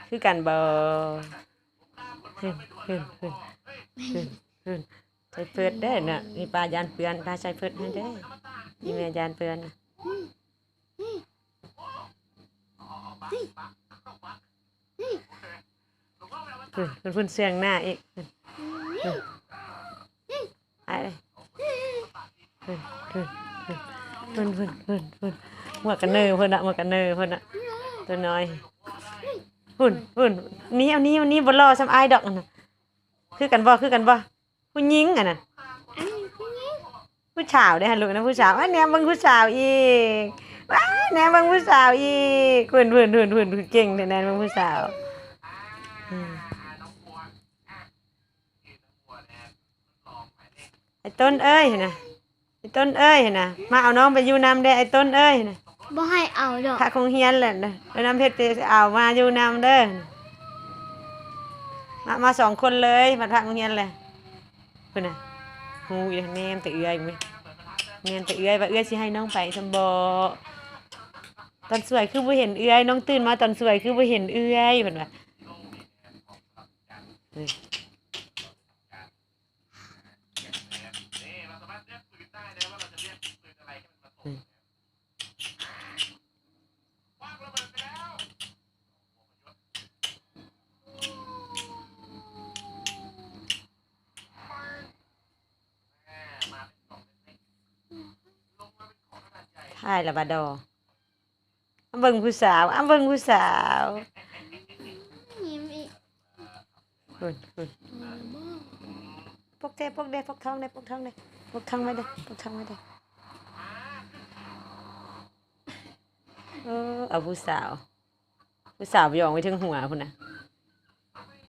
ຄືກັນບໍ່? ຂຶ້ນ ຂຶ້ນ ຂຶ້ນ ຂຶ້ນ ຂຶ້ນ ໃສ່ເພິດເດ້ນະ. ນີ້ປ້າຢ້ານເປື້ອນ ປ້າໃສ່ເພິດໃຫ້ເດ້. ນີ້ແມ່ຢ້ານເປື້ອນນະ. ພຸ້ນ ພຸ້ນ ພຸ້ນ ເຊື່ອງໜ້າອີກ ພຸ້ນ ພຸ້ນ ໄປເລີຍ ພຸ້ນ ພຸ້ນ ໝວກກັນເນີພຸ້ນນະ ໝວກກັນເນີພຸ້ນນະ ຕົວນ້ອຍ ພຸ້ນ ພຸ້ນ ນີ້ ເອົານີ້ ເອົານີ້ ບໍ່ຫຼໍ່ສ່ຳອ້າຍດອກ ອັນນັ້ນ ຄືກັນບໍ່? ຄືກັນບໍ່? ຜູ້ຍິງອັນນັ້ນ ອັນນີ້ຜູ້ຍິງ ຜູ້ສາວເດ້ຫັ້ນລູກ ອັນນັ້ນຜູ້ສາວ. ອ້າຍ ແນມເບິ່ງຜູ້ສາວອີກ ວ້າຍ ແນມເບິ່ງຜູ້ສາວອີກ ພຸ້ນ ພຸ້ນ ພຸ້ນ ພຸ້ນ ຄືເກັ່ງແທ້ ແນມເບິ່ງຜູ້ສາວ. ອືມ ໄອ້ຕົ້ນເອີຍຫັ້ນນະ ໄອ້ຕົ້ນເອີຍຫັ້ນນະ ມາເອົານ້ອງໄປຢູ່ນຳແດ່ ໄອ້ຕົ້ນເອີຍຫັ້ນນະ. ບໍ່ໃຫ້ເອົາດອກ ພັກໂຮງຮຽນແຫຼະນະ ເອີ ນ້ຳເພັດໄປເອົາມາຢູ່ນຳເດີ. ມາ ມາສອງຄົນເລີຍ ມາພັກໂຮງຮຽນແຫຼະ. ພຸ້ນນະ ຮູ້ຢູ່ ແນມແຕ່ເອື້ອຍເວີຍ ແນມແຕ່ເອື້ອຍ ວ່າເອື້ອຍຊິໃຫ້ນ້ອງໄປຊຳບໍ່. ຕອນສວຍຄືບໍ່ເຫັນເອື້ອຍ ນ້ອງຕື່ນມາຕອນສວຍຄືບໍ່ເຫັນເອື້ອຍ ເພິ່ນວ່າ. ຖ່າຍລະບາດອ ເບິ່ງຜູ້ສາວ ອ້າ ເບິ່ງຜູ້ສາວ ຍິ້ມອີກ ພຸ້ນ ພຸ້ນ ປົກແດ່ ປົກແດ່ ປົກທ້ອງແດ່ ປົກທ້ອງແດ່ ປົກທ້ອງໄວ້ເດີ້ ປົກທ້ອງໄວ້ເດີ້. ເອີ ເອົາຜູ້ສາວ ຜູ້ສາວຢອງໄວ້ເທິງຫົວພຸ້ນນະ.